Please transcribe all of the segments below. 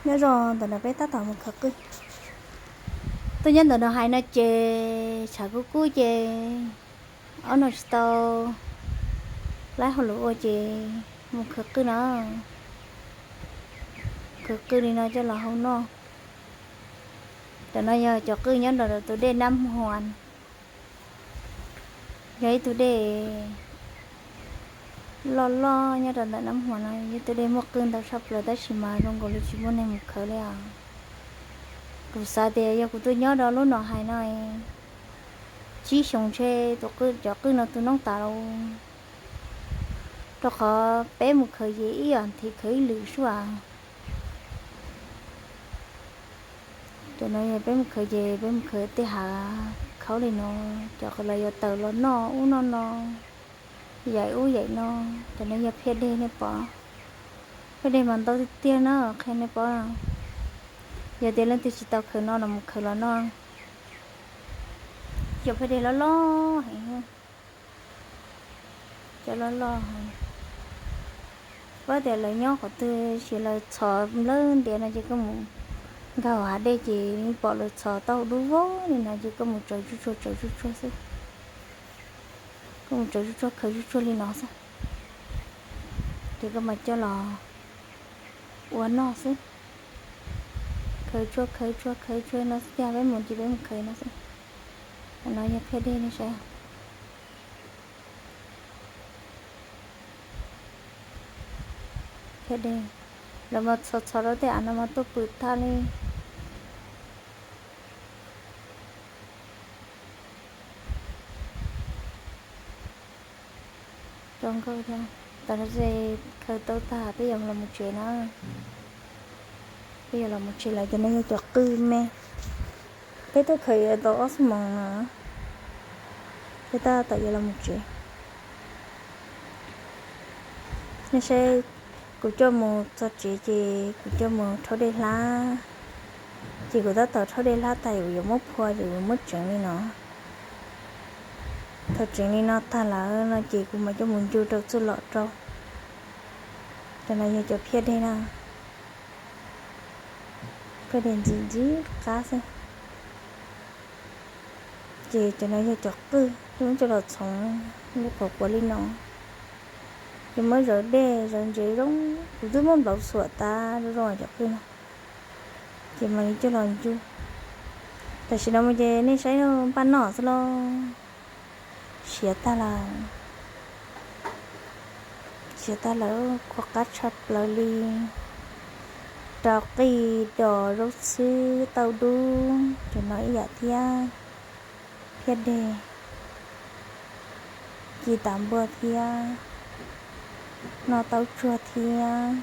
Nyob zoo, ntawm no peb tab tom mus khaws qwj. Tuaj nyob ntawm no hais no ces tshav kub kub ces ob no tsis tau laib hauj lwm ua ces mus khaws qwj no. Khaws qwj li no coj los hau noj. Cov no yog cov qwj nyob nram tus dej Nab Hua. Yog ib tug dej loj loj nyob rau ntawm Nab Hua no, ib tug dej muaj qwj ntau tshaj plaws tab sis mas zoo nkaus li tsis muaj neeg mus khaws li os. Kuv xav tias yog kuv tuaj nyob rau lub no hais no, tsib xyoos ntshe tus qwj, cov qwj no tu noob tas lawm, rau qhov peb mus khaws ces ib yam thiv khaws ib lwm xwb as. Cov no yog peb mus khaws ces peb mus khaws tej hav khaub li no, cov qhov los yuav tawm los noj ub noj no, yaim ub yaim no. Cov no yog phiaj deg nej pom, phiaj deg mas ntau tiag tiag na, qhia nej pom. Yog tias leej twg tsis tau khaws no los mus khaws los noj. Cov phiaj deg loj loj heev, cov loj loj heev. Pab tias lawv nyob qhov twg ces lawv txhos nplawg ntiav no ces koj mus nkag hauv hav dej ces yeej pom lawv txhos tau dub vog li no ces koj mus tsawv tsuj tsuag tsawv tsuj tsuag xwb. Koj mus tsawv tsuj tsuag khaws tsuj tsuag li no xwb, ces koj mas coj los ua noj xwb. Khaws tsuag khaws tsuag khaws tsuag no xwb, peb mus ces peb mus khaws no xwb. No yog phiaj deg nej saib. Phiaj deg, lawv mas txhos txhos rau tej av no mas tuaj pwm tag li. Zoo nkauj thiab. Tam no ces khaws tau tag peb yuav los mus tsev na. Peb yuav los mus tsev lawm, cov no yog cov qwj me. Peb tuaj khaws tau ob xuab moos no, peb tab tom yuav los mus tsev. Nej saib, kuv coj mus txog tsev ces kuv coj mus rhaub dej hlab. Ces kuv tab tom rhaub dej hlab tag, kuv yuav muab phua ces kuv muab tseev li no. Thaum tseev li no tag lawm no ces kuv mam coj mus ncu rau txuj lom rau. Cov no yog cov phiaj deg na. Phiaj deg ntxim ntxim qab xwb. Ces cov no yog cov qwj, coj los txhoov lub qhuav quav li no. Ces muab zawv dej zawv ntsev zoo, kuv twb muab nplauv xuam tas zoo zoo cov qwj no. Ces mam li coj los ncu. Tam sim no mus ces nej saib npaj noj xwb lauj. Siav tag lawm. Siav tag lawm, qhuav qab tshaj plaws li. Rau qij, dos, zaub txhwb, tauj dub, cov no ib yam thiab. Phiaj deg, ci tas npua thiab, noj tauj tsuag thiab.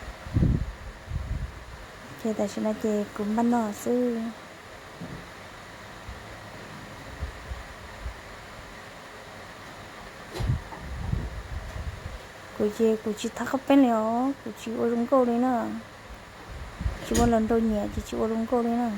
Ces tam sim no ces kuv npaj noj xwb. Kuv ces kuv tsis thab qhov peeb li os, kuv tsis ua zoo nkauj li na. Tsis muaj hluas nraug nyiam ces tsis ua zoo nkauj li na.